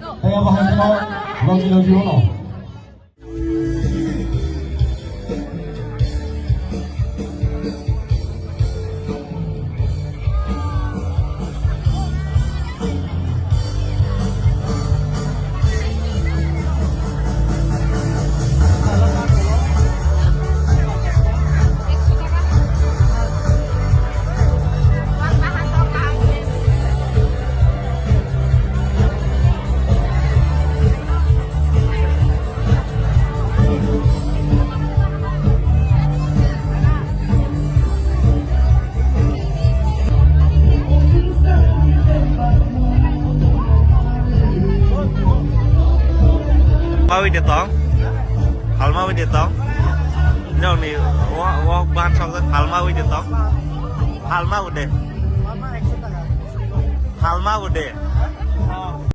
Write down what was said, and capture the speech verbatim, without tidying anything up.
Kaya bahai no logi logi ono. Mawi de tong, halma wi de tong. Nokni wok ban sok halma wi de tong, halma wi de, halma wi de.